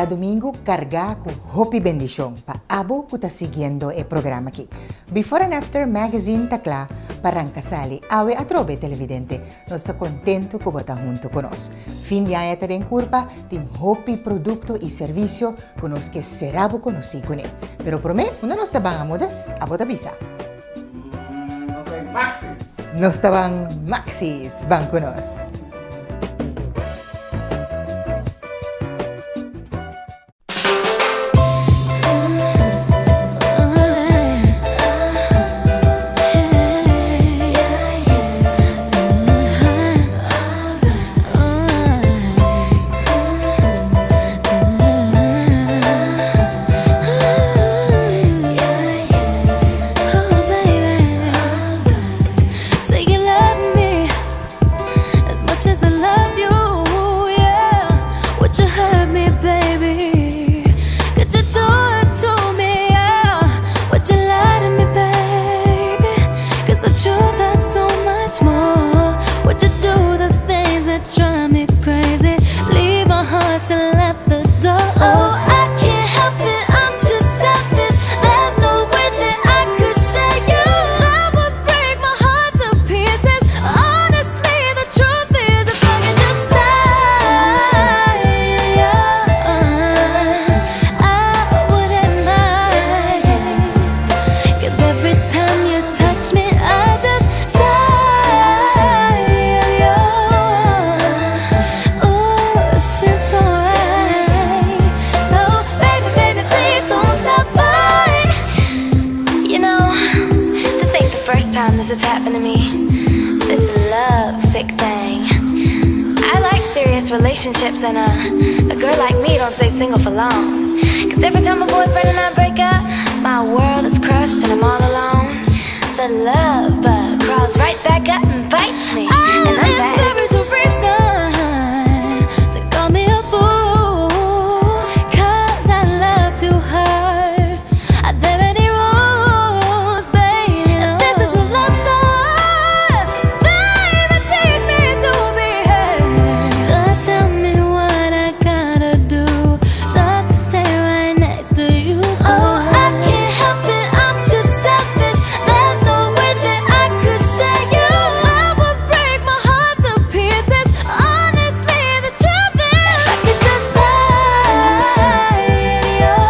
Djadumingu kargá ku hopi bendishon pa abo ku ta siguiendo e programa aki. Before and After Magazine ta kla pa ranka sali awe atrobe televidente. Nos ta kontentu ku bo ta huntu ku nos. Fin di aña ta den kurpa, tin hopi produkto i servisio ku nos ke sera bo konosí kuné. Pero promé, unda nos ta ban Amodas? Abo ta bisa. Nos ta ban Maxis. Nos ta ban Maxis. Ban ku nos. Relationships and uh, a girl like me don't stay single for long. Cause every time my boyfriend and I break up, my world is crushed and I'm all alone. The love bug crawls right back up and bites me, and I'm back. There is a reason to call me a fool, 'cause I love to hurt. Are there any rules, baby? If this is a love song, baby, teach me to behave. Just tell me what I gotta do, just to stay right next to you. Oh, I can't help it, I'm just selfish. There's no way that I could share you. I would break my heart to pieces. Honestly, the truth is, if I could just die in your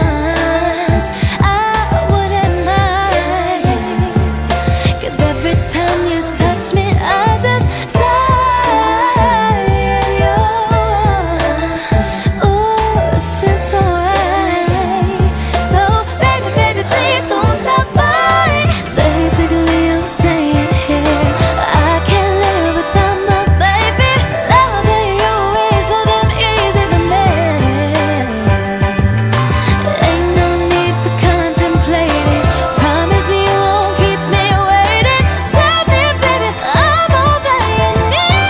arms, I wouldn't mind. 'Cause every time you touch me, I just die in your arms. Ooh, it feels so right. So, baby, baby, please don't stop buying. Basically, I'm saying here, I can't live without my baby. Loving you is so damn easy for me. Ain't no need for contemplating. Promise you won't keep me waiting. Tell me, baby, I'm all that you need.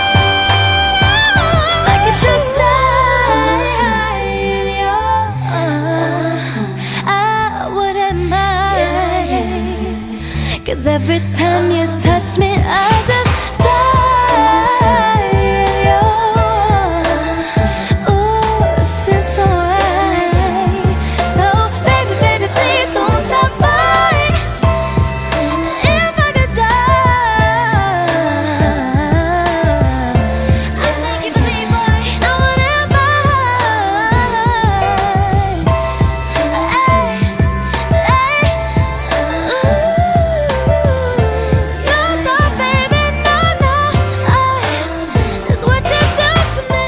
I could just die in your arms. I wouldn't mind. 'Cause every time you touch me, I just die in your arms. Ooh, it feels so right. So, baby, baby, please don't stop buying. If I could die, I'd make you believe, boy. I wouldn't mind. Ay, ay, ooh, you're so baby, no, no, oh, it's what you do to me.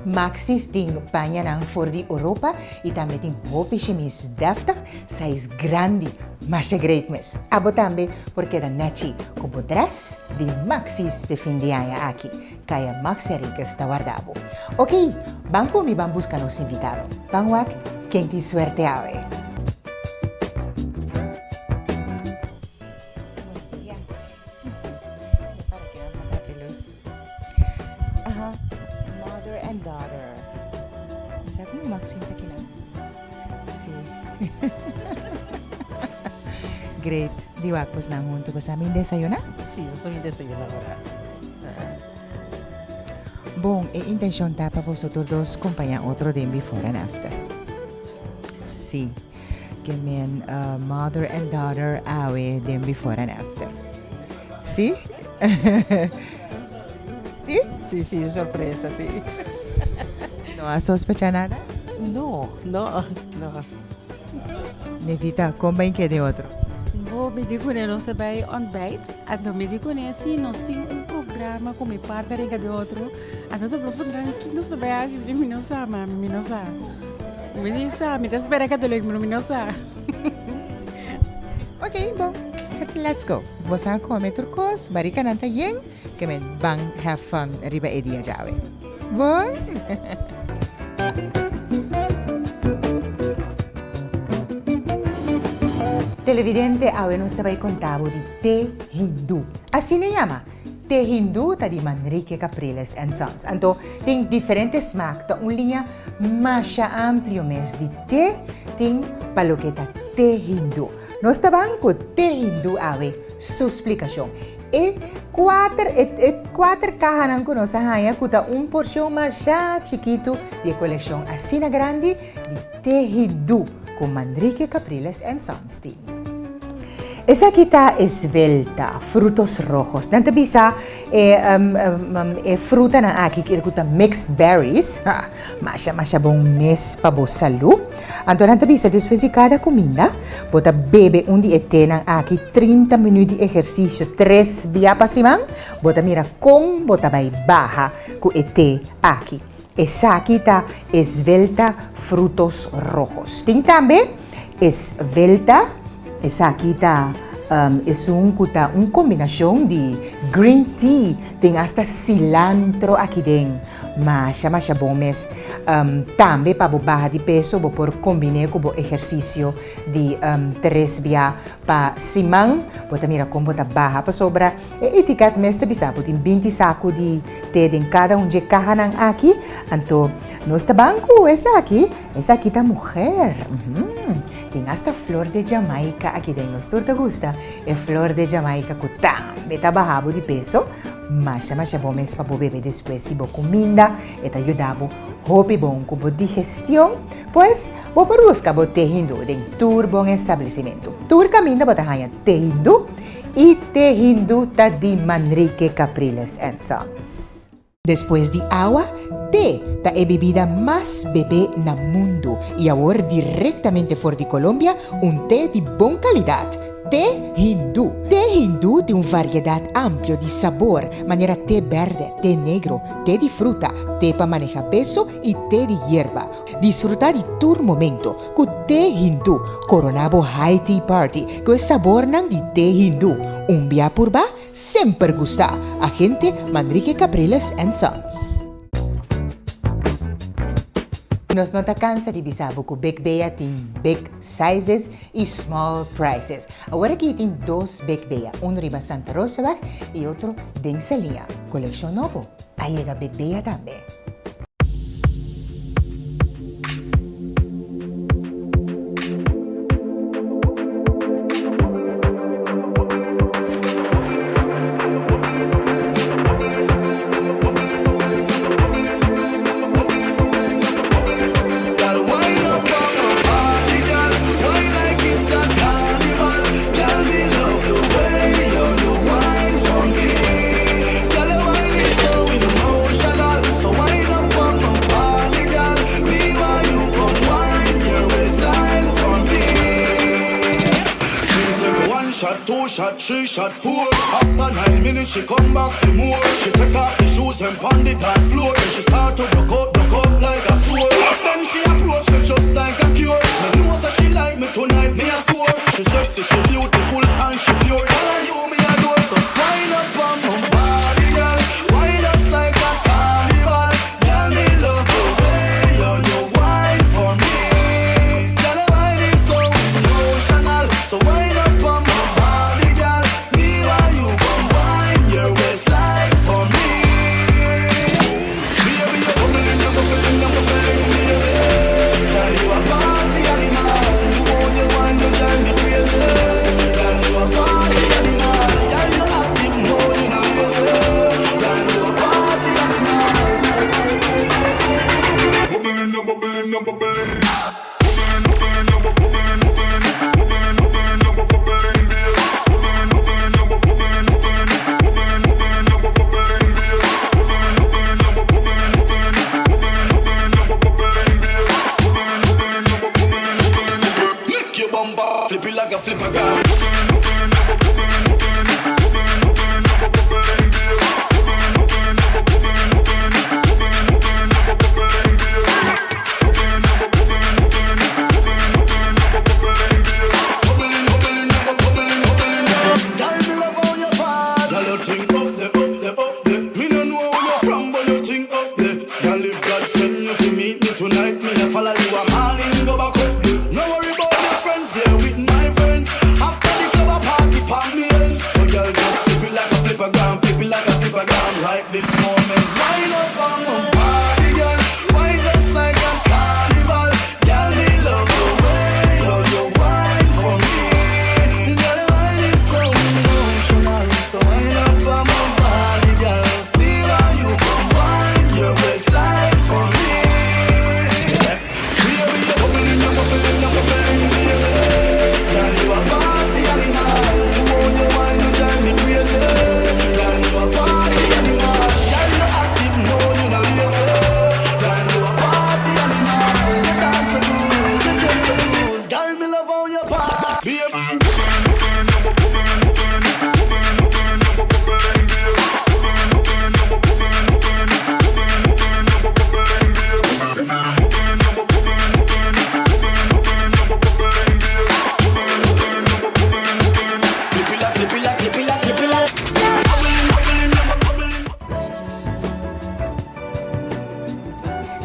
Maxis tin pañanan for di Oropa y tambe tin hopi shimis deftig, size grandi, masha great mes. Abo tambe por keda nechi cu bo dress di Maxis p'e fin di aña aki. Caya Max Henriquez ta warda bo. Ok, ban cu mi ban busca nos invitado. Ban wak ken tin suerte awe. Buen dia. Para que nan pa tape luz. Aha, mother and daughter. Mi sa como Max sinta aki nan. Sí. Great. Di wak pues nan hunto. Pues a mi desayuna? Sí, nos a mi desayuna ahora. Bon, e intencion ta pa boso tur dos compaña otro den Before and After. Si, ke men mother and daughter awe den Before and After. Si? Si? Si, si, sorpresa, si. No a sospecha nada? No, no, no. Nevita, kon bai ke den otro? Bo, mi di kuné nos ta bai ontbijt, anto mi di kuné si nos tin un programa ku mi partner riba den otro, anto ta por puntra mi ki nos ta bai hasi, mi di mi no sa mami, mi no sa. Mi di sa, mi ta spera katolik pero mi no sa. Ok, bon, let's go. Bo sa kome tur kos, barikanan ta yen. Ke men ban have fun riba e dia djawe. Bon? Televidente, awe nos ta bai konta bo di te hindú. Asina e yama, te hindú ta di Manrique Capriles and Sons. Anto tin diferente smak, ta un liña masha amplio mes di te tin pa loke ta te hindú. Nos ta ban ku te hindú awe su splikashon. E kuater e e kuater kahanan ku nos a haña ku ta un porshon masha chikitu di e kolekshon asina grandi di Tehidú ku Manrique Capriles and Sons tin. Esaki ta esvelta, frutos rojos. Nan ta bisa e e frutanan aki ku ta mixed berries, ha, masha masha bon mes pa bo salú. Anto nan ta bisa despues di kada kuminda bo ta bebe un di e tenan aki 30 minüt di ehersisio tres bia pa siman, bo ta mira kon bo ta bai baha ku e te aki. Esaki ta Esvelta Frutos Rojos. Tin tambe Esvelta, esaki ta esun ku ta un kombinashon di green tea, tin asta cilantro aki den. Masha masha bon mes. Tambe pa bo baha di peso bo por kombiné ku bo ehersisio di tres bia pa siman. Bo ta mira kon bo ta baha pasobra e etiket mes ta bisa bo tin 20 saku di te den kada un dje kahanan aki. Anto nos ta ban ku esaki, esaki ta muher. Tin asta flor de Jamaica aki den. Nos tur ta gusta e flor de Jamaica ku tambe ta baha bo di peso. Masha masha bon mes pa bo bebe despues si bo kuminda, e ta yuda bo hopi bon ku bo digestion. Pues, bo por buska bo te hindú den tur bon establesimentu. Tur kaminda bo ta haña te hindú i te hindú ta di Manrique Capriles and Sons. Despues di awa, te ta e bebida mas bebé na mundu i awor direktamente for di Colombia un te di bon kalidat, Te hindú. Te hindú tin un variedat amplio di sabor, manera te bèrdè, te negro, te di fruta, te pa maneha peso i te di yerba. Disfrutá di tur momento ku te hindú. Koroná bo high tea party ku e sabornan di te hindú. Un bia purba, semper gustá. Agente Manrique Capriles and Sons. Nos no ta cansa di bisa bo cu Big Bea tin big sizes y small prices. Awor aki tin dos Big Bea, uno riba Santa Rosaweg y otro den Salia. Coleccion nobo a yega Big Bea tambe.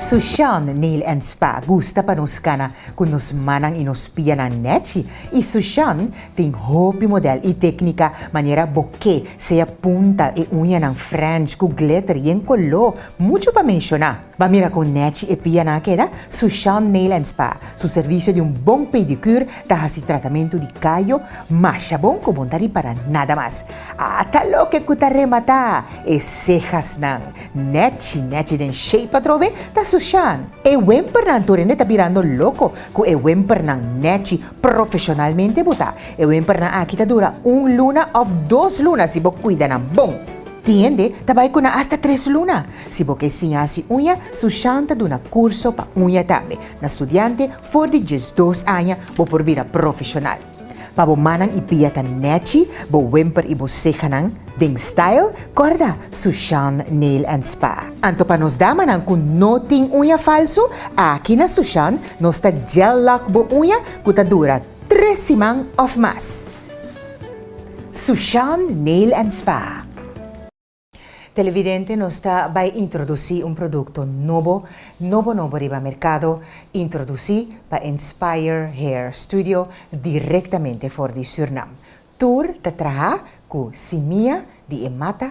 Sushan Nail and Spa gusta pa nos kana ku nos mannan i nos pianan nèchi i Sushan tin hopi modèl i téknika manera bo ke, sea punta e uñanan French ku glitter yen koló, muchu pa menshoná. Ba mira kon nèchi e pianan a keda? Sushan Nail and Spa su servisio di un bon pedikür ta hasi tratamentu di kayo masha bon ku bon ta ripará nada mas. Ata loke ku ta rematá e sehasnan nèchi nèchi den shape atrobe ta Sushan. E wempernan tur hende ta birando loko ku e wempernan nèchi profeshonalmente botá. E wempernan aki ta dura un luna òf dos luna si bo kuida nan bon. Tin hende ta bai ku nan asta tres luna. Si bo ke siña hasi uña, Sushan ta duna kurso pa uña tambe. Na studiante for di 12 aña bo por bira profeshonal. Pa bo mannan i pia ta nèchi, bo wemper i bo sehanan den style, kòrda Sushan Nail and Spa. Anto pa nos damanan ku no tin uña falsu, aki na Sushan nos ta gel lak bo uña ku ta dura tres siman òf mas. Sushan Nail and Spa. Televidente, nos ta bai introdusí un produkto nobo, nobo nobo riba merkado, introdusí pa Inspire Hair Studio direktamente for di Sürnam. Tur ta traha ku simia di e mata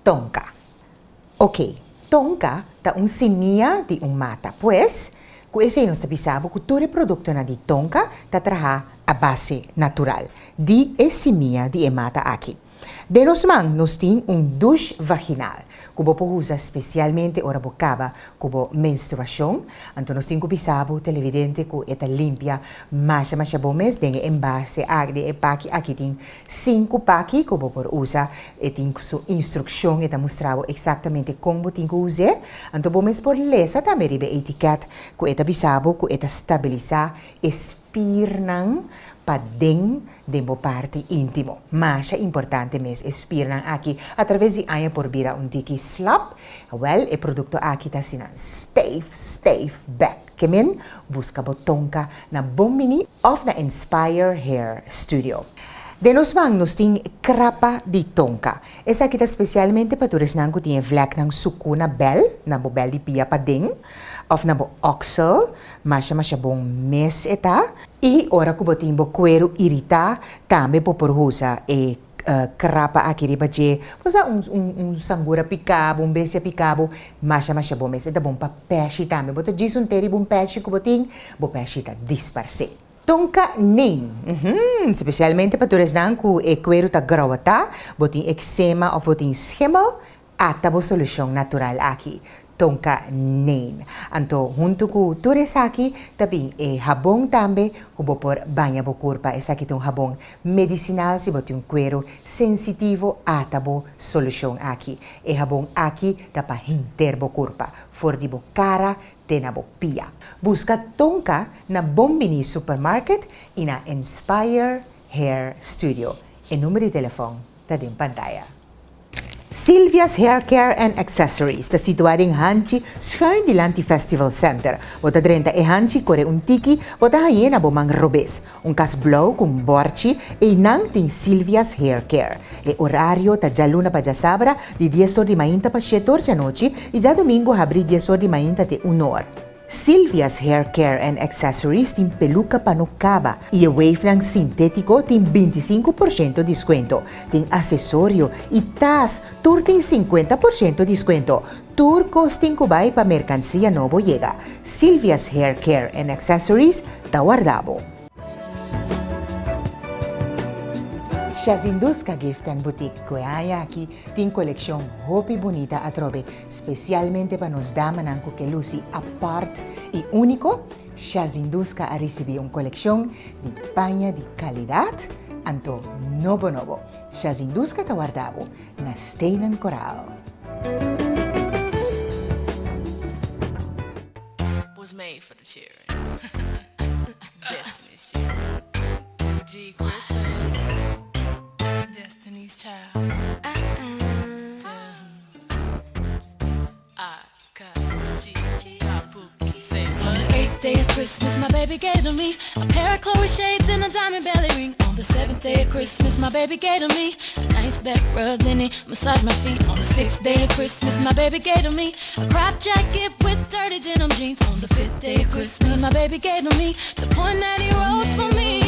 tonka. Oke, tonka ta un simia di un mata. Pues, ku esei nos ta bisa bo ku tur e produktonan di tonka ta traha a base natural di e simia di e mata aki. Den nos man nos tin un douche vaginal ku bo por usa spesialmente ora bo kaba ku bo menstruashon. Anto nos tin ku bisa bo televidente ku e ta limpia masha masha bon mes. Den e enbase aki, den e paki aki tin sinku paki ku bo por usa. E tin su instrukshon, e ta mustra bo eksaktamente kon bo tin ku us'é. Anto bo mes por lesa tambe riba e etikèt ku e ta bisa bo ku e ta stabilisá e spirnan paden den bo parti íntimo. Masha importante mes e spirnan aki atraves di aña por bira un tiki slap. Awèl, e produkto aki ta hasi nan stijf, stijf bèk. Ke men, buska bo tonka na Bon Bini òf na Inspire Hair Studio. Den nos man nos tin krapa di tonka. Esaki ta spesialmente pa tur esnan ku tin e vlèknan sukú na bèl, na bo bèl di pia paden òf na bo òksel. Masha masha bon mes e ta. I ora ku bo tin bo kueru iritá, tambe bo por usa e krapa aki riba dje. Bo sa un un sangura piká bo, un bestia piká bo, masha masha bon mes. E ta bon pa pèshi tambe. Bo ta djis un te riba un pèshi ku bo tin, bo pèshi ta disparsé. Tonka neem, uhmm, spesialmente pa tur esnan ku e kueru ta growatá, bo tin eksema òf bo tin schimmel, Ata bo solushon natural aki, Tonka Neem. Anto huntu ku tur esaki ta bin e habon tambe ku bo por baña bo kurpa. Esaki ta un habon medisinal si bo tin un kueru sensitivo ata bo solushon aki. E habon aki ta pa henter bo kurpa, for di bo kara te na bo pia. Buska Tonka na Bon Bini Supermarket i na Inspire Hair Studio. E number di telefòn ta den pantaya. Silvia's Hair Care and Accessories ta situá den hanchi schuin dilanti Festival Center. Bo ta drenta e hanchi, kore un tiki, bo ta hañ'é na bo man robes. Un kas blou ku un bòrchi, einan tin Silvia's Hair Care. E orario ta djaluna pa djasabra di dies or di mainta pa shete or djanochi i djadumingu habrí dies or di mainta te un or. Silvia's Hair Care and Accessories tin peluca pa no caba y e wavenan sintetico tin 25% discuento. Tin accesorio y tas tur tin 50% discuento. Tur cos tin cu bay pa mercancia nobo yega. Silvia's Hair Care and Accessories ta warda bo. Shazinduska Gift and Boutique cu e aña aki tin coleccion hopi bunita atrobe. Spesialmente pa nos damanan ku ke lusi apart i úniko, Shazinduska a risibí un kolekshon di paña di kalidat, anto nobo nobo. Shazinduska ta warda bo na Stenen Koraal. Was made for the children. Destiny's Child. 2G Christmas. Destiny's Child. On the eighth day of Christmas, my baby gave to me a pair of Chloe shades and a diamond belly ring. On the seventh day of Christmas, my baby gave to me. nice back rub, then he massaged my feet. On the sixth day of Christmas, my baby gave to me a crop jacket with dirty denim jeans. On the fifth day of Christmas, my baby gave to me the poem that he wrote for me.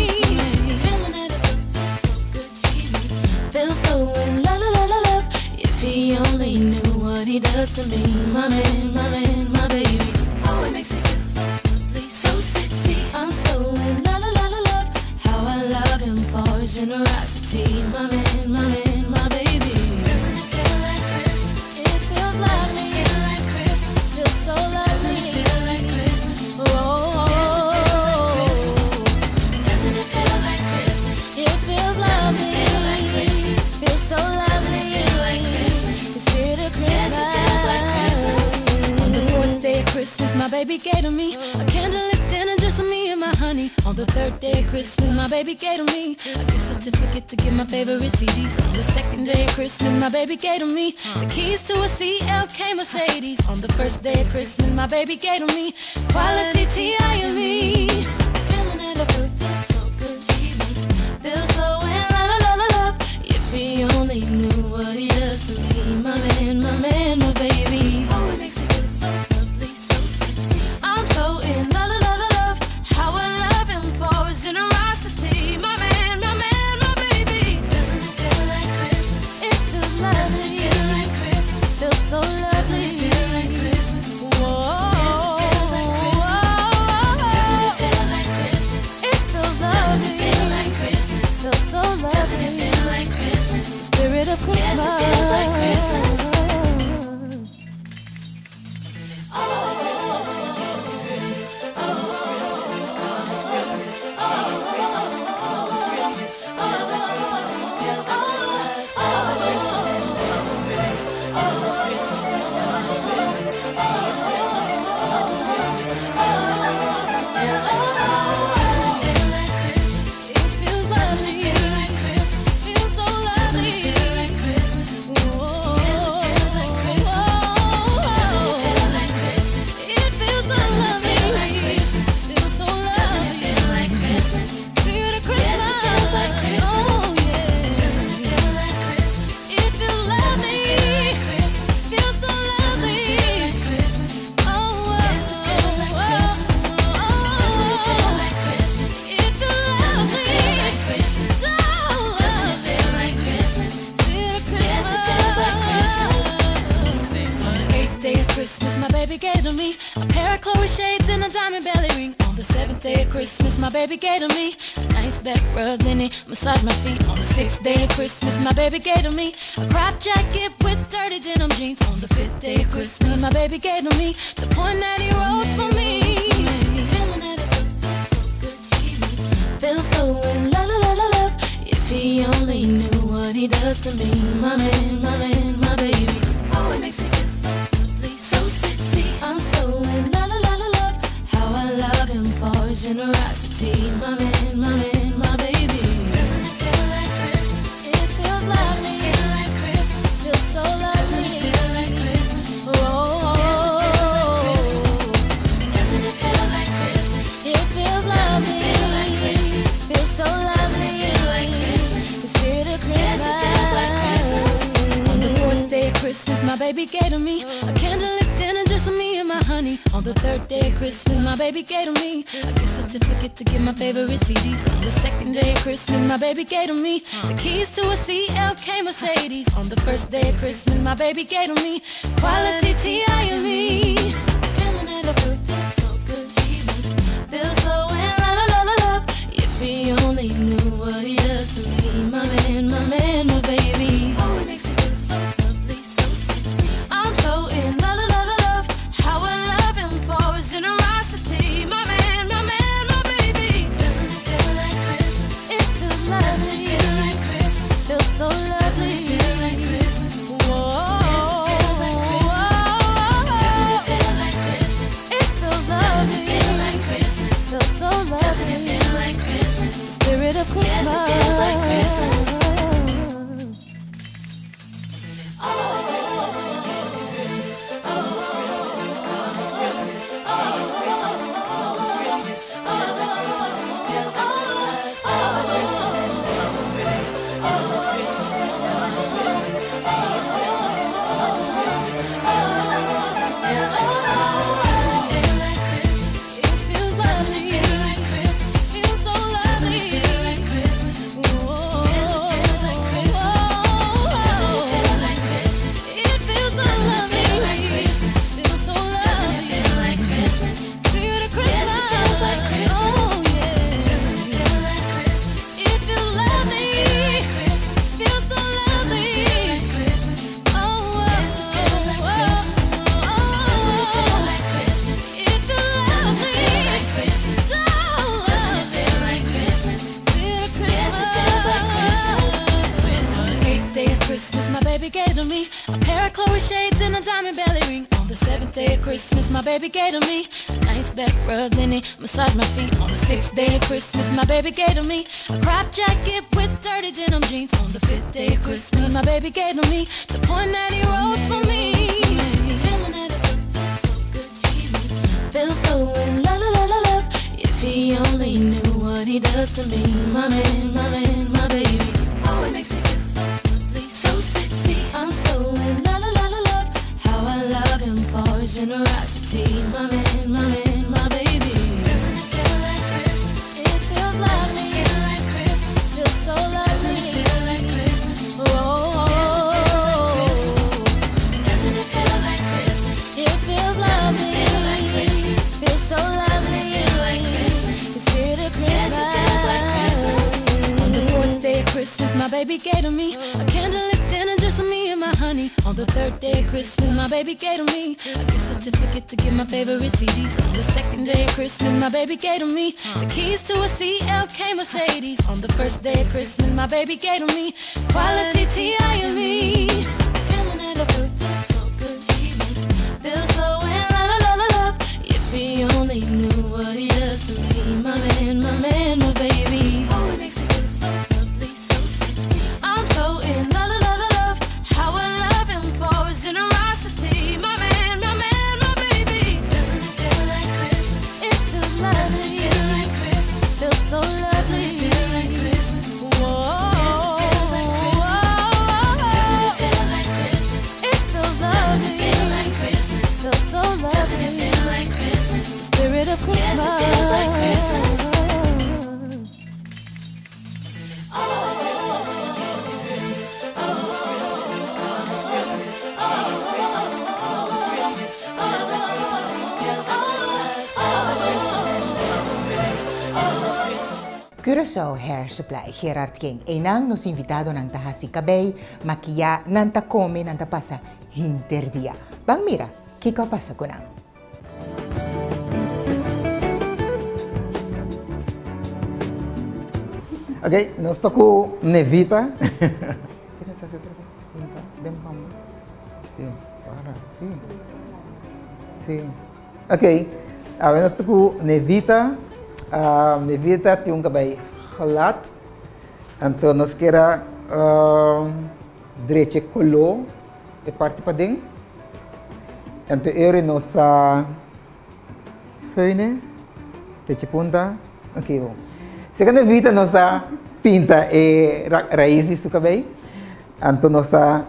Feeling that it feels so good, he makes me feel so in la la la la love. If he only knew what he does to me, my man, my man, my baby. Oh, it makes me feel so lovely, so sexy. I'm so in la la la la love. How I love him for his generosity, my man, my man, my baby. Doesn't it feel like Christmas? It feels lovely. Feel like Christmas. Feels so lovely. Doesn't it feel like Christmas? Oh, yes, it feels like Christmas. Doesn't it feel like Christmas? It feels lovely. Doesn't it feel like Christmas? Feels so lovely. Doesn't it feel like Christmas? The spirit of Christmas. Yes, it feels like Christmas. On the fourth day of Christmas, my baby gave to me a candlelit dinner just for me and my honey. On the third day of Christmas, my baby gave to me a gift certificate to get my favorite CDs. On the second day of Christmas, my baby gave to me the keys to a CLK Mercedes. On the first day of Christmas, my baby gave to me quality T.I.M.E. Feeling that I feel so good, he makes me feel so in la la la la love. If he only knew what he does to me, my man, my man, my baby. Oh, it makes me feel so lovely, so sexy. I'm so in la la la la love. How I love him for his generosity, my man, my man, my baby. Doesn't it feel like Christmas? It feels lovely. Doesn't it feel like Christmas? Feels so lovely. Doesn't it feel like Christmas? Whoa. Yes, it feels like Christmas. Doesn't it feel like Christmas? It feels lovely. Doesn't it feel like Christmas? Feels so lovely. Doesn't it feel like Christmas? The spirit of Christmas. Yes, it feels like Christmas. On the eighth day of Christmas, my baby gave to me a pair of Chloe shades and a diamond belly ring. On the seventh day of Christmas, my baby gave to me a nice back rub, then he massaged my feet. On the sixth day of Christmas, my baby gave to me a crop jacket with dirty denim jeans. On the fifth day of Christmas, my baby gave to me the poem that he wrote for me. Feeling that it feels so good, he makes me feel so in la la la la love. If he only knew what he does to me, my man, my man, my baby. Oh, it makes me feel so lovely, so sexy. I'm so in la la la la love. How I love him for his generosity, my man, my man, my baby. Doesn't it feel like Christmas? It feels lovely. Feel like Christmas. Feels so lovely. Doesn't it feel like Christmas? Oh, yes, it feels like Christmas. Doesn't it feel like Christmas? It feels lovely. Doesn't it feel like Christmas? Feels so lovely. Doesn't it feel like Christmas? The spirit of Christmas. Yes, it feels like Christmas. On the fourth day of Christmas, my baby gave to me a candlelit dinner just for me and my honey. On the third day of Christmas, my baby gave to me a gift certificate to get my favorite CDs. On the second day of Christmas, my baby gave to me the keys to a CLK Mercedes. On the first day of Christmas, my baby gave to me quality T.I.M.E. Feeling that I feel so good, he makes me feel so in la la la la love. If he only knew what he does to me, my man, my man, my baby. Oh, it makes me feel so lovely, so sexy. I'm so in la la la la love. How I love him for his generosity, my man, my man, my baby. Doesn't it feel like Christmas? It feels lovely. Doesn't it feel like Christmas? Feels so lovely. Doesn't it feel like Christmas? Whoa. Yes, it feels like Christmas. Doesn't it feel like Christmas? It feels lovely. Doesn't it feel like Christmas? Feels so lovely. Doesn't it feel like Christmas? The spirit of Christmas. Yes, it Christmas, my baby gave to me a pair of Chloe shades and a diamond belly ring. On the seventh day of Christmas, my baby gave to me a nice back rub, then he massaged my feet. On the sixth day of Christmas, my baby gave to me a crop jacket with dirty denim jeans. On the fifth day of Christmas, my baby gave to me the point that he wrote for me. Feeling that it feels so good, he makes me feel so in la la la la love. If he only knew what he does to me, my man, my man, my baby. Oh, it makes me feel so lovely, so sexy. I'm so in la la la la love. How I love him for his generosity, my man, my man, my baby. Doesn't it feel like Christmas? It feels lovely. Feel like Christmas. Feels so lovely. Doesn't it feel like Christmas? Oh, yes, it feels like Christmas. Doesn't it feel like Christmas? It feels lovely. Doesn't it feel like Christmas? Feels so lovely. Doesn't it feel like Christmas? The spirit of Christmas. Yes, it feels like Christmas. On the fourth day of Christmas, my baby gave to me a candlelit dinner just for me and my honey. On the third day of Christmas, my baby gave to me a gift certificate to get my favorite CDs. On the second day of Christmas, my baby gave to me the keys to a CLK Mercedes. On the first day of Christmas, my baby gave to me quality T.I.M.E. Feeling that it feels so good, he makes me feel so in la la la la love. If he only knew what he does to me, my man, my man, my baby. Oh, it makes me feel so lovely, so sexy. I'm so in la la la la love. How I love him for his generosity, my man, my man, my baby. Doesn't it feel like Christmas? It feels lovely. Doesn't it feel like Christmas? Feels so lovely. Doesn't it feel like Christmas? Whoa. Yes, it feels like Christmas. Doesn't it feel like Christmas? It feels lovely. Doesn't it feel like Christmas? Feels so lovely. Doesn't it feel like Christmas? The spirit of Christmas. Yes, it feels like Christmas. Oh, Christmas, it's Christmas. Oh, it's Christmas. Oh, it's Christmas. Oh, it's Christmas. Oh, it's Christmas. Feels like Christmas. Feels like Christmas. Oh, Christmas. Yes, it's Christmas. Oh, it's Christmas. Curaçao Hair Supply, Gerard King. Einan nos invitadonan ta hasi kabei, makiá, nan ta kome, nan ta pasa hinter dia. Ban mira kiko a pasa ku nan. Ok, nos ta ku Nevita. Ki nos ta hasi otro bes? Pinta den bambu. Si, para, si. Si. Ok, awe nos ta ku Nevita. Nevita tin un kabei glat. Anto nos kier a drecha e koló e parti paden. Anto eri nos a Feune, techi punta, ok bon. Segun Nevita nos a pinta e rais di su kabei, anto nos a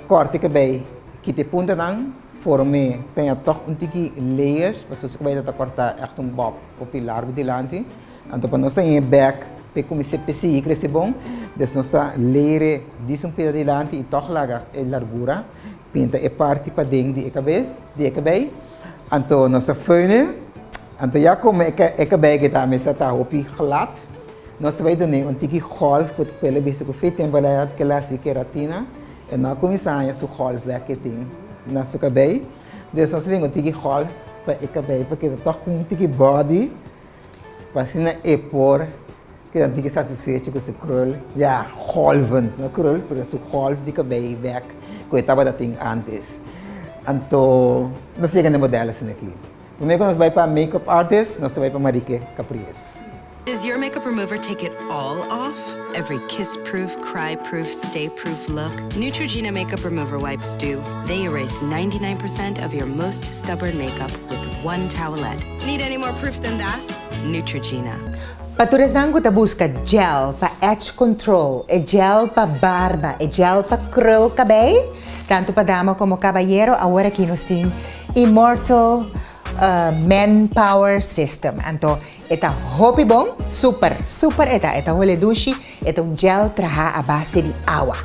kòrta e kabei, kita e puntanan, form'é peña tòg un tiki layers, pasobra su kabei ta kòrtá ègt un bòb hopi largu dilanti, anto pa nos hañ'é bèk pa e kuminsá pa e sigui krese bon, des nos a layer'é dis un pida dilanti i tòg laga e largura, pinta e parti paden di e kabes, di e kabei. Anto nos a föne, anto ya como e e cabei ke ta mester ta hopi glad, nos ta bay dun'é un tiki golf cu cu el a bisa cu fe tempo el a kila haci keratina, e no a cuminsa haña su golf bek ke tin na su cabei, dus nos a bin un tiki golf pa e cabei pa keda toch cu un tiki body, pa asina e por keda un tiki satisfecho cu su krul, ya golvend, no krul, pero su golf di cabei bek cu e tabata tin antes. Anto nos yega na e model asina aki. Prome cu nos bay pa makeup artist, nos ta bay pa Marieke Capriles. Does your makeup remover take it all off? Every kiss-proof, cry-proof, stay-proof look? Neutrogena makeup remover wipes do. They erase 99% of your most stubborn makeup with one towelette. Need any more proof than that? Neutrogena. Pa tur esnan ku ta buska gel pa edge control, e gel pa barba, e gel pa krul kabei, tantu pa dama komo kabayero, awor aki nos tin Immortal Man Power System. Anto e ta hopi bon, super, super e ta, e ta hole dushi, e ta un gel traha a base di awa.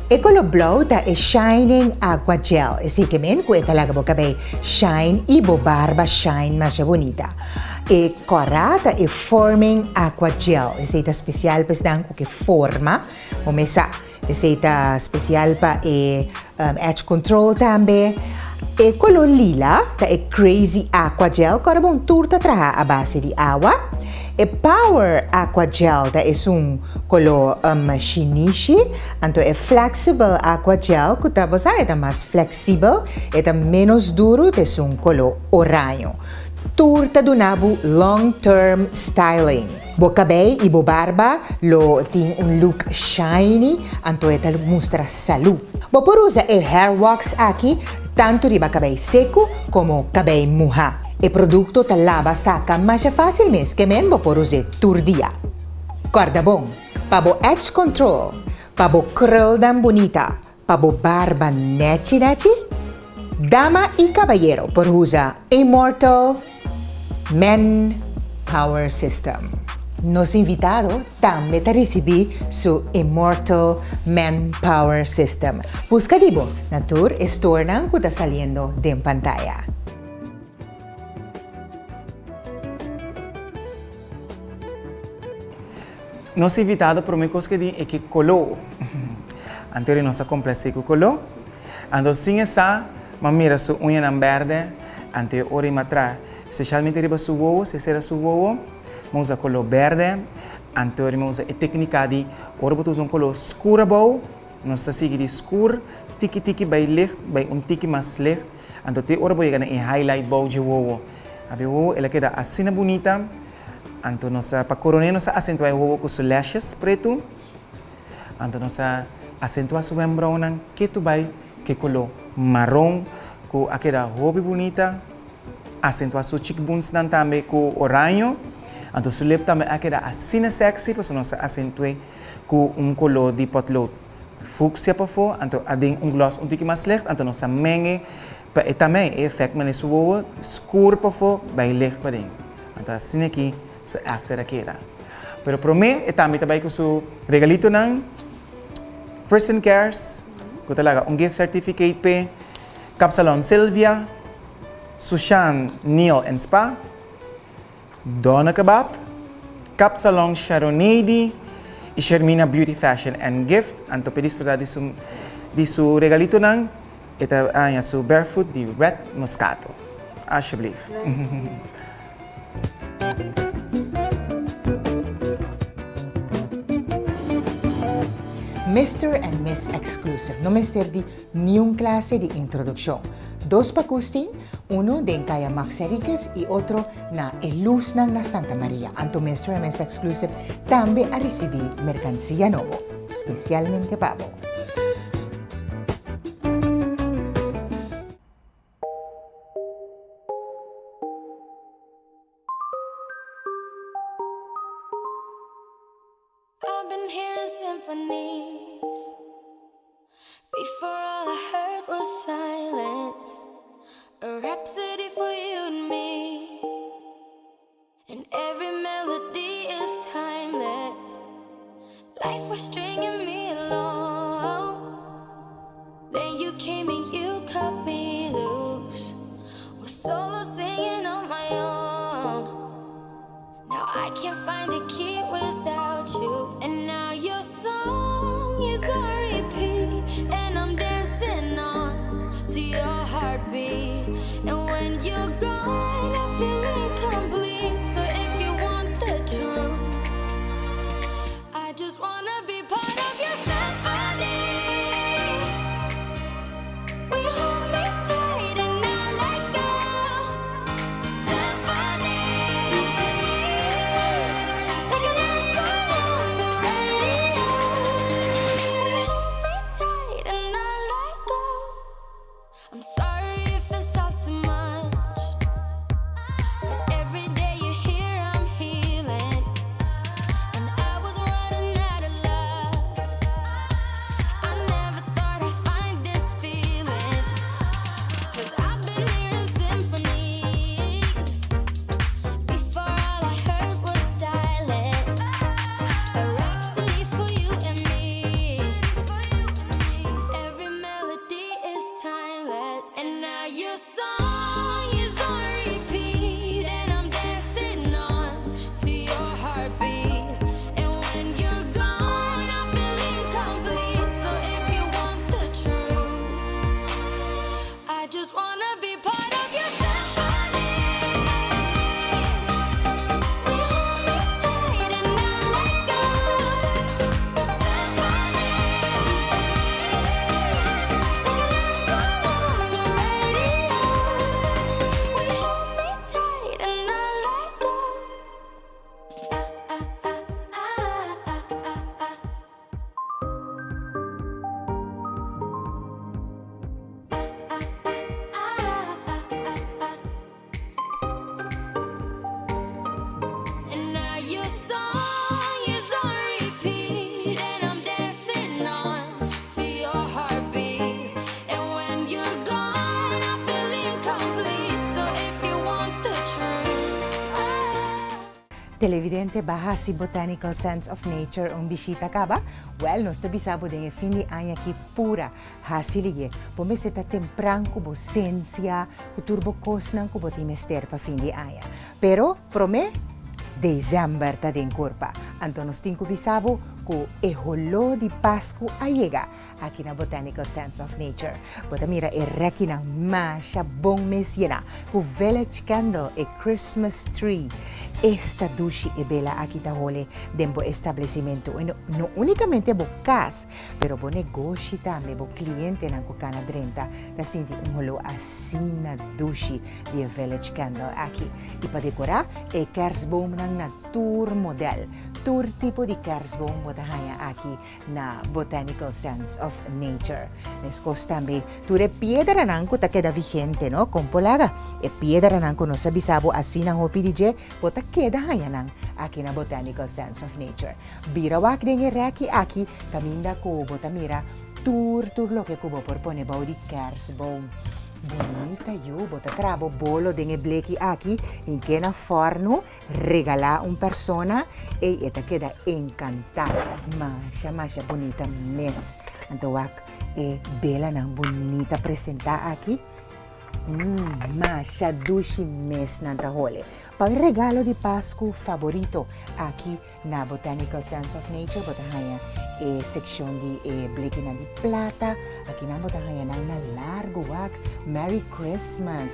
E kolo blou ta e Shining Aqua Gel, esei ke men ku e ta laga bo kabei shine i bo barba shine masha bunita. E kòrá ta e Forming Aqua Gel, esei ta spesial pa esnan ku ke forma bo mes sa. Esei ta spesial pa e edge control tambe. E koló lila ta e Crazy Aqua Gel ku ora bon tur ta traha a base di awa. E Power Aqua Gel ta esun koló shinishi. Anto e Flexible Aqua Gel ku ta bo sa e ta mas fleksibel, e ta ménos duru ta esun koló oraño. Tur ta duna bo long term styling. Bo kabei i bo barba lo tin un look shiny anto e ta mustra salú. Bo por usa e hair wax aki tantu riba kabei seku komo kabei muhá. E produkto ta laba saka masha fásil mes ke men bo por us'é tur dia. Kòrda bon, pa bo edge control, pa bo krulnan bunita, Pa bo barba nechi nechi? Dama y cabayero por usa Immortal Men Power System. Nos invitado tambe ta ricibi su Immortal Men Power System. Busca di bo na tur e storenan cu ta saliendo den pantaya. Nos invitado prome kos ke di e ke kolo. Anto nos a komplase ku kolo. Anto sin e sa, m'a mira su uñanan bèrdè, anto e ora i m'a tra, spesialmente riba su wowo, si e sera su wowo, m'a usa kolo bèrdè, anto m'a usa e téknika di ora bo ta usa un kolo skur abou, nos ta sigui di skur tiki tiki bai licht, bai un tiki mas licht, anto te ora bo yega na e highlight bou dje wowo. Abi wowo el a keda asina bunita. Anto nos a, pa koroné nos a asentuá e wowo ku su lashes pretu. Anto nos a asentuá su wembrounan ketu bai ku e koló maron ku a keda hopi bunita. Asentuá su cheekbonesnan tambe ku oraño. Anto su lip tambe a keda asina sexy pasobra nos a asentu'é ku un koló di potlood fucsia pafó, anto aden un gloss un tiki mas licht, anto nos a meng'e Pa e tamei e efect mane su wowo skur pafó bai licht paden. Anto asina aki su after a keda. Pero prome e tambe ta bai ku su regalitonan Prison Cares ku ta laga un gift certificate p'e, Kapsalon Sylvia, Sushan Nail and Spa, Donna Kebab, Kapsalon Sharonady y Shermina Beauty Fashion and Gift. Anto p'e disfruta di su di su regalitonan e ta haña su barefoot di Red Moscato. Alsjeblieft. Mister and Miss Exclusive no mester di Niun klase di introdukshon. Dos pakus tin, unu den Kaya Max Henriquez i otro na e lusnan na Santa Maria. Anto Mister and Miss Exclusive tambe a risibí merkansia nobo, spesialmente pa bo. I've been hearing symphonies Before all I heard was silence A rhapsody for you and me And every melody is timeless Life was stringing me along Then you came and you cut me loose Was solo singing on my own Now I can't find the key without you And now your song is on repeat And I'm dancing. Televidente, b'a hasi Botanical Sense of Nature un bishita kaba? Wèl, nos ta bisa bo den e fin di aña aki pura hasi liye. Bo mester ta tempran ku bo sensia, ku tur bo kosnan ku bo tin mester pa fin di aña. Pero, promé, Desèmber ta den kurpa. Anto nos tin ku bisa bo ku e holó di Pasku a yega aki na Botanical Sense of Nature. Bo ta mira e rekinan masha bon mes yená ku village candle, e Christmas tree. Esta dushi e bela aki ta hole den bo establesimentu. I no únikamente bo kas, pero bo negoshi tambe, bo klientenan ku kana drenta ta sinti un holó asina dushi di e village candle aki. I pa dekorá e kersboomnan na tur modèl, tur tipo di kersboom bo ta haña aki na Botanical Sense of Nature. Meskos tambe tur e piedranan ku ta keda vigente, no? Kon por laga e piedranan ku nos a bisa bo asina hopi di dje, bo ta keda haña nan aki na Botanical Sense of Nature. Bira wak den e rèki aki kaminda ku bo ta mira tur tur loke ku bo por pone bou di kersboom. Bunita yu, bo ta traha bo bolo den e bleki aki, hink'é na fòrnu. Regalá un persona ey e ta keda encantá. Masha masha bunita mes. Anto wak e belanan bunita presentá aki. Mmm masha dushi mes nan ta hole. Pa un regalo di Pascu faborito aki na Botanical Sense of Nature bo ta haña e seccion di e blekinan di plata. Aki nan bo ta haña nan na largo wak. Merry Christmas.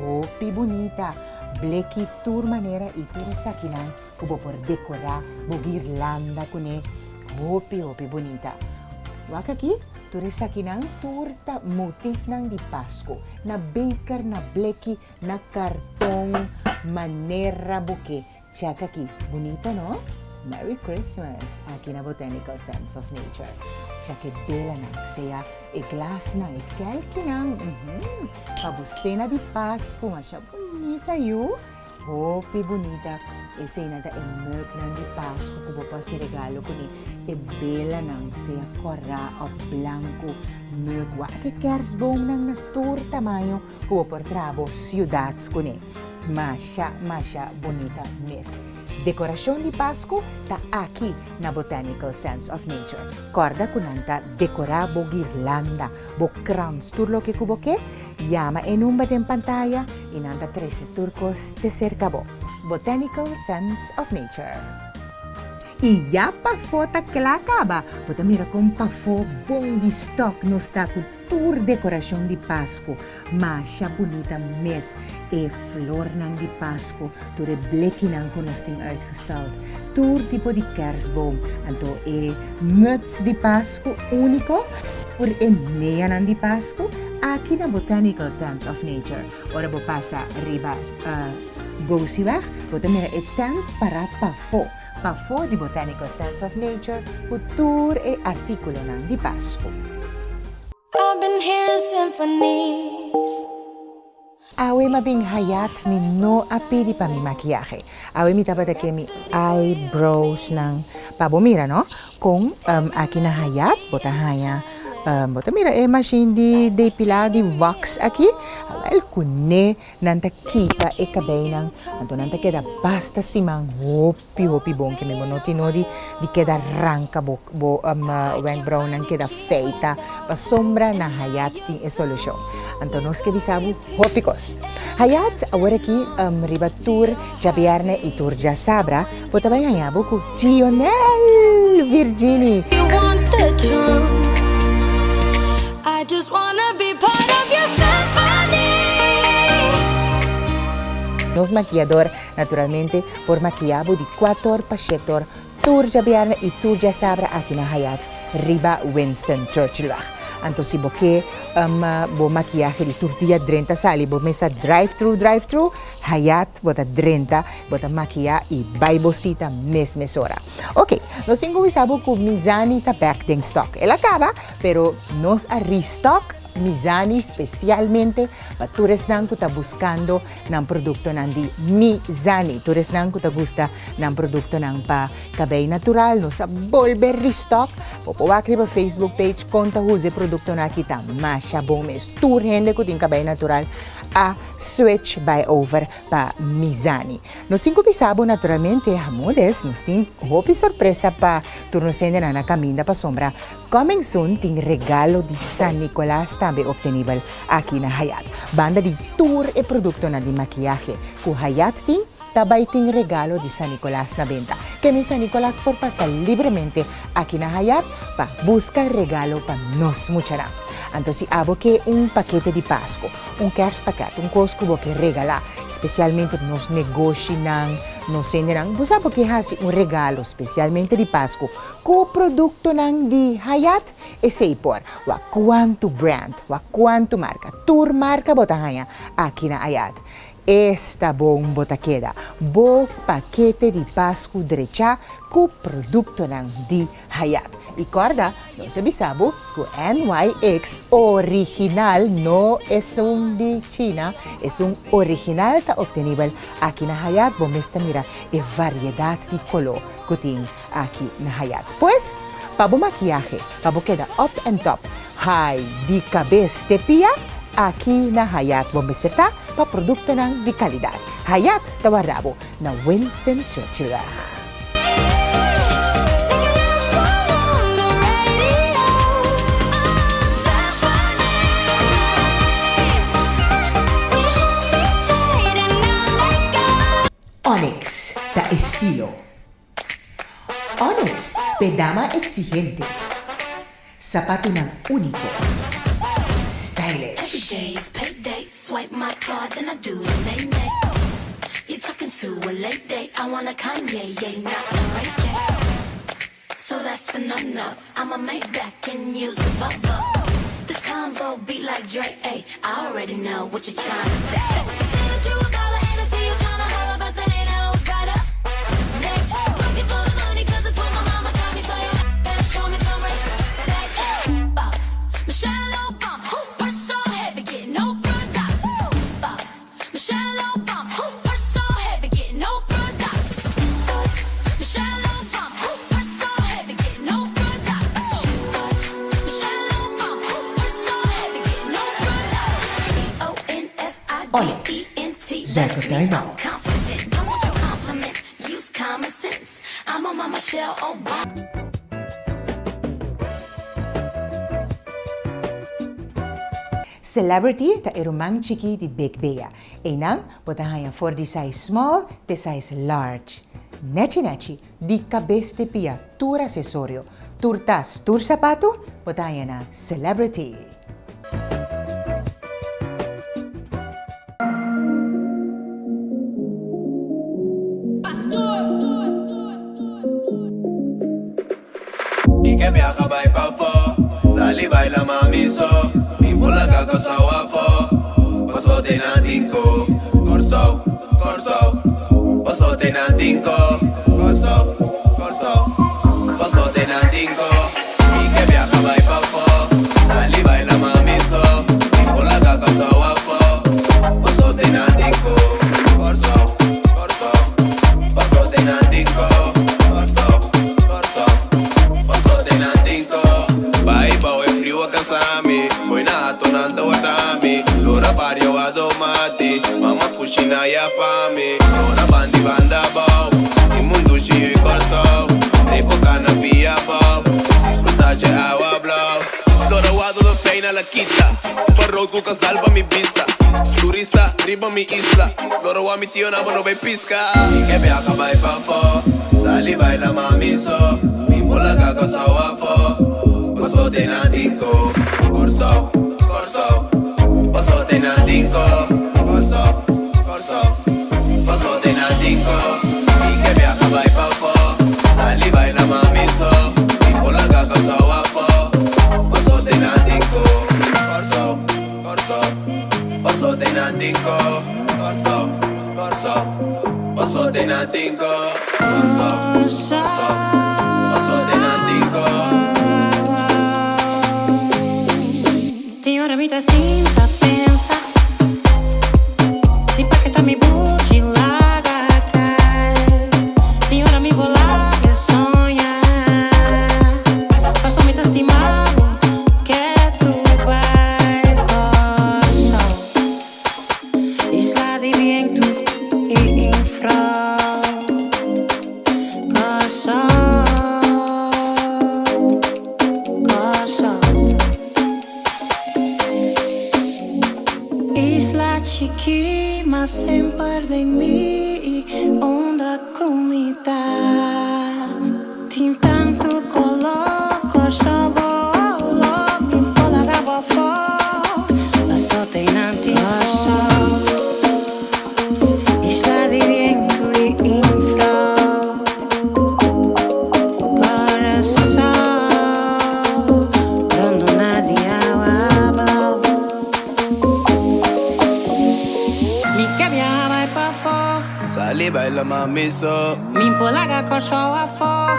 Hopi bunita. Bleki tur manera i tur esakinan ku bo por dekorá bo girlanda kuné. Hopi hopi bunita. Wak aki, tur esakinan tur ta motifnan di Pasku. Na beker, na bleki, na karton, manera bo ke. Chèk aki. Bunita no? Merry Christmas! Aki na Botanical Sense of Nature. Chèk e belanan, sea e glasnan, e kèlkinan. Uhum. Pa bo sena di Pasku masha bunita yu. Hopi bunita. Eseinan ta e meuknan di Pasku ku bo por hasi regalo kuné. E belanan, sea kòrá òf blanku, meuk. Wak e kèrsboomnan na tur tamaño ku bo por traha bo siudat kuné. Masha masha bunita mes. Dekorashon di Pasku ta aki na Botanical Sense of Nature. Kòrda ku nan ta dekorá bo girlanda, bo krans, tur loke ku bo ke. Yama e number den pantaya i nan ta trese tur kos te serka bo. Botanical Sense of Nature. I ya pafó ta kla kaba. Bo ta mira kon pafó bon di stòk nos ta ku Tur decoracion di Pascu masha bunita mes, e flornan di Pascu, tur e blekinan cu nos tin uitgestald, tur tipo di kerstboom, anto e muts di Pascu unico, tur e meanan di Pascu, aki na Botanical Sense of Nature. Ora bo pasa riba Gosieweg, bo ta mira e tent para pafo, pafo di Botanical Sense of Nature ku tur e artíkulonan di Pasku. I've been hearing symphonies. Awe m'a bin Hayat mi no a pidi pa mi makiahe. Awe mi tabata ke mi eyebrows nan pa bo mira no kon aki na Hayat bo ta haña bo ta mira e machine di depila di wax aki awel kuné Nan ta kita e kabeinan, anto nan ta keda basta siman hopi hopi bon ke mi bo no tin nodi di keda ranka bo bo wenkbrauwnan keda feita pasobra na Hayat tin e solushon. Anto nos ke bisa bo hopi kos. Hayat awor aki riba tur djabièrnè i tur djasabra bo ta bai haña bo ku Gionel Virgini. You want the truth I just wanna be part of your symphony. Nos makiador naturalmente por makia bo di kuator pa shetor tur djabièrnè i tur djasabra aki na Hayat riba Winston Churchillweg. Anto si bo ke bo makiahe di tur dia drenta sali bo mesa drive thru drive thru Hayat bo ta drenta bo ta makia i bai bo sita mes mesora. Ok, nos tin ku bisa bo ku Mizani ta bèk den stock. El a kaba, pero nos a restock. Mizani spesialmente pa tur esnan ku ta buskando nan produktonan di Mizani. Tur esnan ku ta gusta nan produktonan pa kabei natural nos a bolbe restock. Bo por wak riba Facebook page kon ta usa e produktonan aki ta masha bon mes. Tur hende ku tin kabei natural a switch bai over pa Mizani. Nos tin ku bisa bo naturalmente Hamodes nos tin hopi sorpresa pa tur nos hendenan na kaminda pasobra coming soon tin regalo di San Nicolas tambe obtenibel aki na Hayat. Banda di tur e produktonan di makiyahe ku Hayat tin ta bai tin regalo di San Nicolas na benta. Kemen San Nicolas por pasa libremente aki na Hayat pa buska regalo pa nos muchanan. Anto si abo ke un pakete di Pasku, un kerstpakket, un kos ku bo ke regalá, spesialmente nos negoshinan, nos hendenan, bo sa bo ke hasi un regalo spesialmente di Pasku ku produktonan di Hayat? Esei por. Wak kuantu brand, wak kuantu marka, tur marka bo ta haña aki na Hayat. Esta bon bo ta keda. Bo pakete di Pasku drechá ku produktonan di Hayat. I kòrda, nos a bisa bo ku NYX original no esun di China, esun original ta optenibel aki na Hayat. Bo mes ta mira e variedat di koló ku tin aki na Hayat. Pues, pa bo makiahe, pa bo keda up and top, hai di kabes te pia, aki na Hayat bo mester ta. pa produktonan di kalidat. Hayat ta warda bo na Winston Churchillweg. Onyx ta estilo. Onyx p'e dama exigente. Sapatunan úniko. Stylish. Onyx, Zuikertuin Mall. Celebrity ta e ruman chiki di Big Bea. Einan bo ta haña for di size small te size large. Nechi nechi, di kabes te pia, tur asesorio, tur tas, tur sapatu, bo ta haña na Celebrity. I ke biaha bai pafó, sali baila mami so, mi por laga Kòrsou afó, paso te nan tin ko, Kòrsou, Kòrsou, paso te nan tin ko, Kòrsou, Kòrsou, paso te nan tin ko. Mi ke biaha bai pafó, sali baila mami so, mi por laga Kòrsou afó, paso te nan tin ko, Kòrsou, Kòrsou, paso te nan tin ko, Kòrsou, Kòrsou, paso te nan tin ko. Bai bou e friu a kansa mi, foi na ato nan ta warda mi, lora bario a domati, mama kushina ya pa mi, lora bandi banda bou, i mundu shi i Kòrsou, Epoca na pia bou, disfruta dje awa blou. Lora wado do feina la kita, parol ku kasal pa mi bista, turista riba mi isla, lora wa mi tio na bo no bay piska. Mi ke biaha bai pafó, sali baila mami so, mi por laga Kòrsou afó, paso te nan tin ko. Kòrsou, Kòrsou, paso te nan tin ko. Kòrsou, Kòrsou, paso te nan tin ko. Mi ke biaha bai pafó, sali baila mami so, mi por laga Kòrsou afó, paso te nan tin ko. Kòrsou, Kòrsou, paso te nan tin ko. Kòrsou, Kòrsou, paso te nan tin ko. Kòrsou, Kòrsou, paso te nan tin ko. mi ta sinta pensa Di pa ke ta mi buchi laga kai Di ora mi bo laga soña Paso mi ta stima bo ketu bai Kòrsou Isla di bientu i infrou Kòrsou Kòrsou Isla chikí ma semper den mi unda ku mi ta Tin tantu koló Kòrsou bo lo mi por laga bo afó Paso te nan tin Kòrsou Isla di bientu i infrou Kòrsou rondona di awa blou Mi ke biaha bai pafó. Sali baila mami so. Mi por laga Kòrsou afó.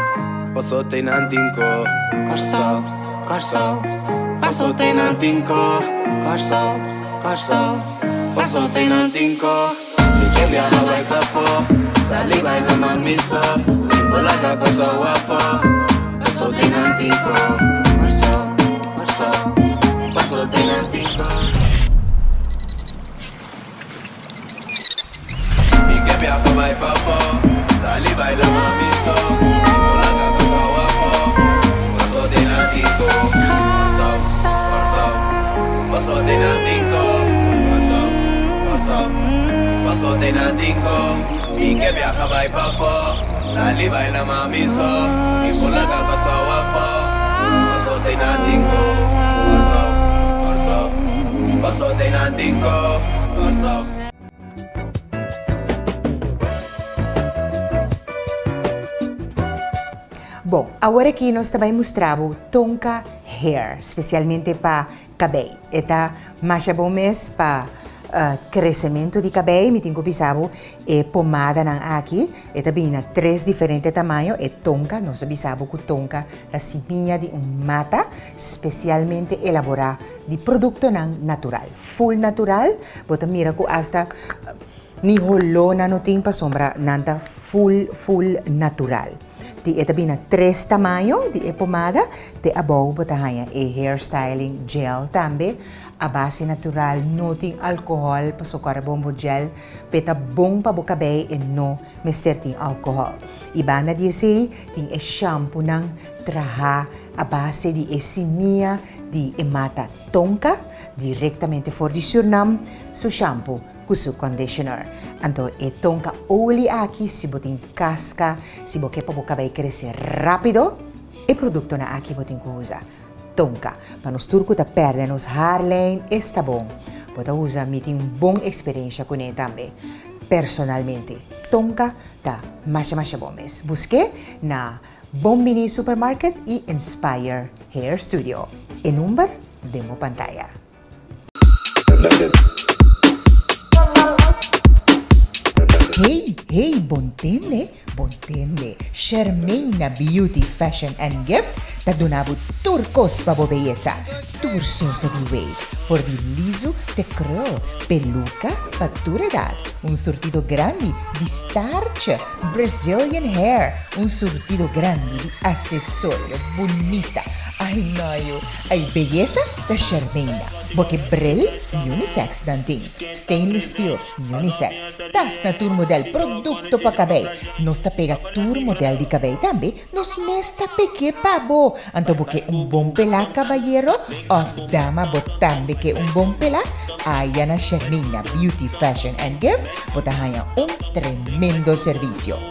Paso te nan tin ko. Kòrsou, Kòrsou, paso te nan tin ko. Kòrsou, Kòrsou, paso te nan tin ko. Mi ke biaha bai pafó. Sali baila mami so. Mi por laga Kòrsou afó. Paso te nan tin ko. Kòrsou, Kòrsou, paso te nan tin ko. Mi ke biaha bai pafó. Sali baila mami so. Mi por laga Kòrsou afó. Paso te nan tin ko. Kòrsou, Kòrsou, paso te nan tin ko. Kòrsou, Kòrsou, paso te nan tin ko. Mi ke biaha bai pafó. Sali baila mami so. Mi por laga Kòrsou afó. Paso te nan tin ko. Kòrsou, Kòrsou, paso te nan tin ko. Kòrsou. Bon, awor aki nos ta bai mustra bo Tonka Hair, spesialmente pa kabei. E ta masha bon mes pa kresementu di kabei. Mi tin ku bisa bo e pomadanan aki, e ta bini na tres diferente tamaño. E tonka, nos a bisa bo ku tonka ta simia di un mata spesialmente elaborá di produktonan natural. Full natural, bo ta mira ku asta ni holó nan no tin pasobra nan ta full full natural. Di e ta bini na tres tamaño di e pomada, te abou bo ta haña e hair styling gel tambe a base natural, no tin alcohol pasobra bon bo gel p'e ta bon pa bo kabei e no mester tin alcohol. I banda di esei tin e shampoonan traha a base di e simia di e mata tonka Directamente for di Surnam, su shampoo cu su conditioner. Anto e tonka olie aki si bo tin casca, si bo ke pa bo cabey crece rapido, e productonan aki bo tin cu usa. Tonka. Pa nos tur cu ta perde nos haarlijn es ta bon. Bo ta usa, mi tin bon experiencia cune tambe. Personalmente. Tonka ta masha masha bon mes. Buske na Bon Bini Supermarket y Inspire Hair Studio. E number den bo pantaya. Hey, hey, bon tende, bon tende. Shermaina Beauty Fashion and Gift ta duna bo tur kos pa bo beyesa. Tur sorto di wave, for di lizu te krul, peluka pa tur edat, un surtido grandi di starche, Brazilian hair, un surtido grandi di asesorio bunita. Ay no yu, ay beyesa ta Shermaina. Bo ke bril? Unisex nan tin. Stainless steel, unisex. Tas na tur model, produkto pa kabei. Nos ta pega tur model di kabei tambe, nos mes ta peg'é pa bo. Anto bo ke un bon pelá kabayero òf dama bo tambe ke un bon pelá? Aya na Shermaina Beauty Fashion and Gift bo ta haña un tremendo servisio.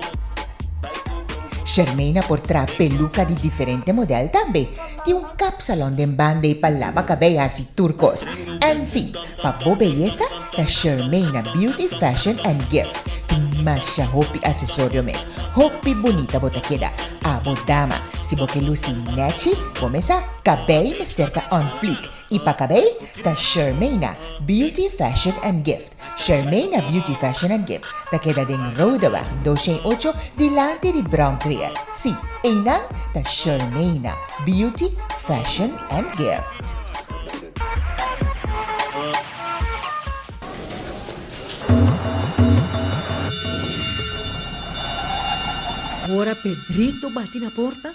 Shermaina por traha peluka di diferente model tambe. Tin un kapsalon den banda ei pa laba kabei hasi tur kos. Enfin, pa bo beyesa ta Shermaina Beauty Fashion and Gift. Tin masha hopi asesorio mes. Hopi bunita bo ta keda. Abo dama, si bo ke lusi nechi, bo mesa kabei mester ta on fleek. I pa kabei ta Shermaina Beauty Fashion and Gift. Shermaina Beauty Fashion and Gift ta keda den Rodeweg 208 dilanti di Brandweer. Sí, einan ta Shermaina Beauty Fashion and Gift. Ora Pedrito bati na porta,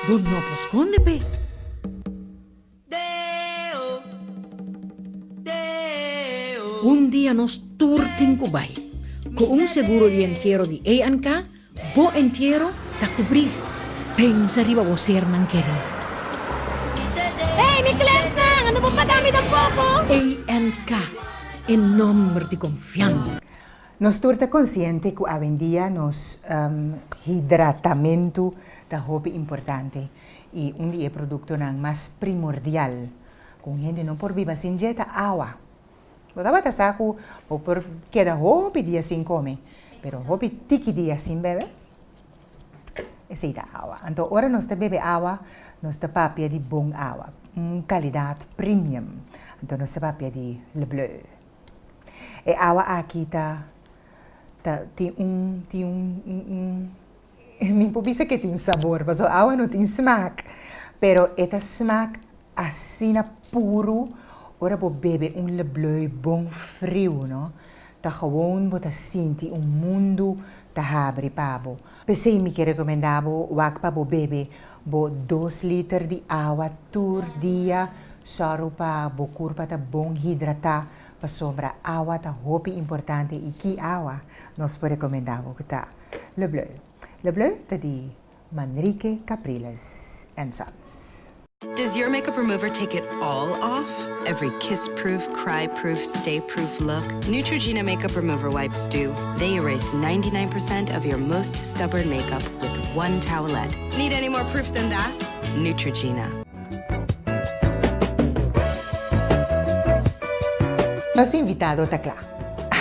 bo no por skonde p'e. Un dia nos tur tin ku bai. Ku un seguro di entiero di ANK, bo entiero ta kubrí. Pensa riba bo sernan kerí. Hey, mi klèsnan, ando bo paga mi tampoko? ANK, e nòmber di konfiansa. Nos tur ta konsiente ku awendia nos hidratamentu ta hopi importante i un di e produktonan mas primordial ku un hende no por biba sin dje ta awa. Bo tabata sa ku bo por keda hopi dia sin kome, pero hopi tiki dia sin bebe? Esei ta awa. Anto ora nos ta bebe awa, nos ta papia di bon awa, un kalidat premium. Anto nos ta papia di Le Bleu. E awa aki ta ta tin un tin un un mi por bisa ke tin un sabor pasobra awa no tin smak pero e ta smak asina puru ora bo bebe un Le Bleu bon friu no ta gewoon bo ta sinti un mundu ta habri pa bo. P'esei mi ke rekomendá bo wak pa bo bebe bo dos liter di awa tur dia, sòru pa bo kurpa ta bon hidratá pasobra awa ta hopi importante i ki awa nos por rekomendá bo ku ta Le Bleu. Le Bleu ta di Manrique Capriles and Sons. Does your makeup remover take it all off? Every kiss-proof, cry-proof, stay-proof look? Neutrogena makeup remover wipes do. They erase 99% of your most stubborn makeup with one towelette. Need any more proof than that? Neutrogena. Nos invitado ta kla.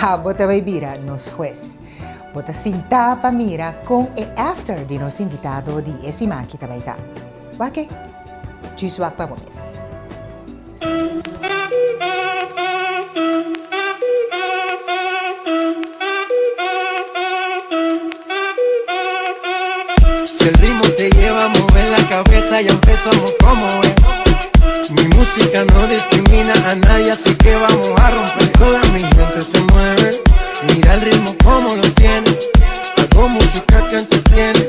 Abo ta bai bira nos hues. Bo ta sinta pa mira kon e after di nos invitado di e siman aki ta bai ta. Wak e. Djis wak pa bo mes. Si el ritmo te lleva a mover la cabeza ya empezamos como es. Mi música no discrimina a nadie, así que vamos a romper. Toda mi gente se mueve, mira el ritmo como lo tiene. Hago música que entretiene.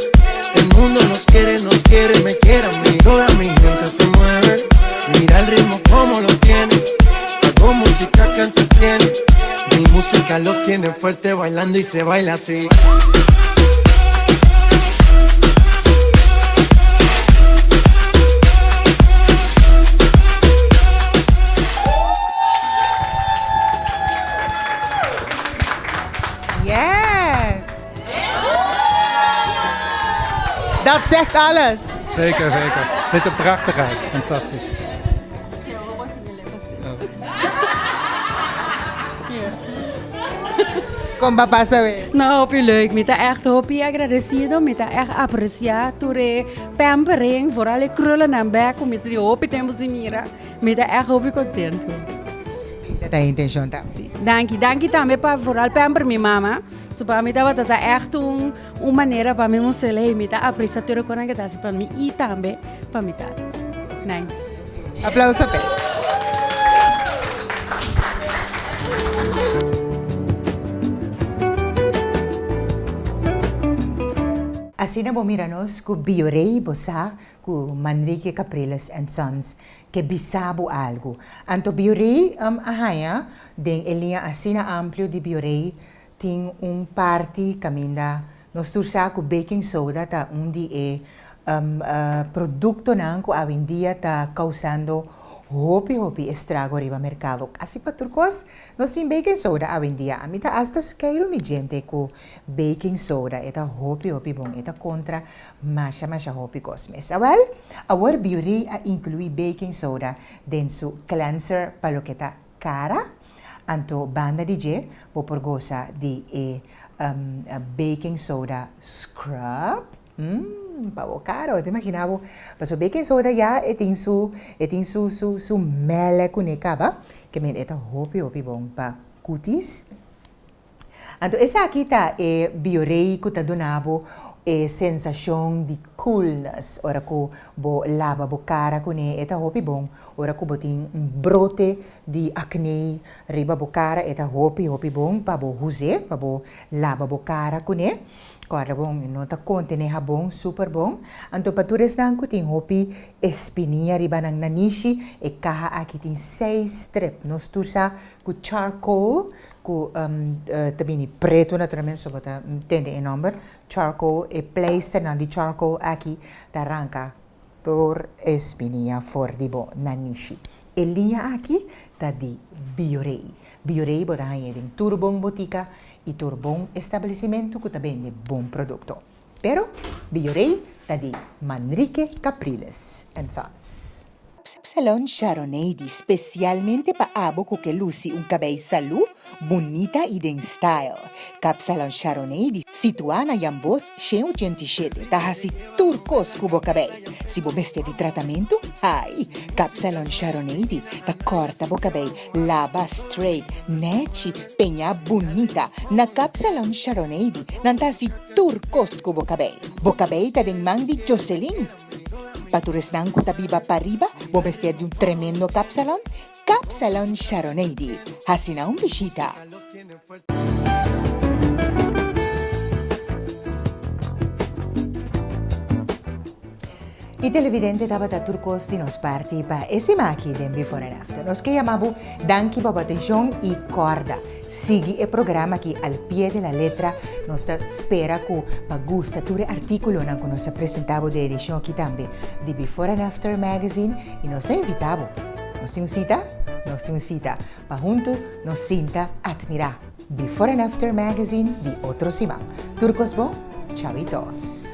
El mundo nos quiere, nos quiere, me quiere a mí. Toda mi gente se mueve, mira el ritmo como lo tiene. Hago música que entretiene. Mi música los tiene fuerte bailando y se baila así. Yes! Dat zegt alles! Zeker, zeker. Ziet er prachtig uit. Fantastisch. Kon bo a pasa we? No, hopi leuk. Mi ta echt hopi agradecido. Mi ta echt aprecia tur e pampering, vooral e krullennan bek ku mi ta di hopi tempo sin mira. Mi ta echt hopi contento. Sí, dat ta e intencion ta. Sí. Danki. Danki tambe pa vooral pamper mi mama. So pa mi tabata ta echt un, un manera pa mi mostr'el, hey, mi ta aprecia tur e konan ke ta hasi pa mi i tambe pa mi tata. Danki. Aplauso p'e. Asina bo mira nos ku Biorey bo sa ku Manrique Capriles and Sons ke bisa bo algu. Anto Biorey a haña den e liña asina amplio di Biorey tin un parti kaminda nos tur sa ku baking soda ta un di e Produktonan ku awendia ta kousando hopi hopi estrago riba merkado. Kasi pa tur kos nos tin baking soda awendia. Ami ta asta skeiru mi djente ku baking soda. E ta hopi hopi bon. E ta kontra masha masha hopi kos mes. Awèl, awor Bioré a inkluí baking soda den su cleanser pa loke ta kara. Anto banda di dje bo por gosa di e baking soda scrub. Mmm, pa bo caro, bo ta imagina bo, pasobra baking soda ya e tin su, e tin su, su, su mele cune caba, ke men e ta hopi, hopi bon pa cutis. Anto esaki ta e Biorey cu ta duna bo E sensashon di coolness ora ku bo laba bo kara kuné e ta hopi bon. Ora ku bo tin un brote di akné riba bo kara e ta hopi hopi bon pa bo huz'é, pa bo laba bo kara kuné. Kòrda bon, e no ta kontené habon super bon. Anto pa tur esnan ku tin hopi espinia riba nan nanishi, e kaha aki tin seis strip. Nos tur sa ku charcoal ku ta bini pretu naturalmente, so bo ta tende e nòmber, charcoal, e pleisternan di charcoal aki ta ranka tur espinia for di bo nanishi. E liña aki ta di Biorei. Biorei bo ta hañ'é den tur bon botika i tur bon establesimentu ku ta bende bon produkto. Pero Biorei ta di Manrique Capriles and Sons. Salon Sharonady spesialmente pa abo ku ke lusi un kabei salú, bunita i den style. Kapsalon Sharonady, situá na Jan Bos 187, ta hasi tur kos ku bo kabei. Si bo mester di tratamentu, ai! Kapsalon Sharonady ta kòrta bo kabei, laba, straight, nèchi, peñá bunita. Na Kapsalon Sharonady nan ta hasi tur kos ku bo kabei. Bo kabei ta den man di Joselin. Pa tur esnan ku ta biba pariba, bo mester di un tremendo kapsalon, Kapsalon Sharonady. Hasi na un bishita. I televidente tabata tur kos di nos parti pa e sima aki den Before and After. Nos ke yama bo danki pa bo atenshon i kòrda sigui e programa aki al pie de la letra. Nos ta spera ku pa gusta tur e artíkulonan ku nos a presentá bo den edishon aki tambe di Before and After Magazine i nos ta invitá bo. Nos tin un sita? Nos tin un sita pa huntu nos sinta atmirá Before and After Magazine di otro siman. Tur kos bon? Chawitos!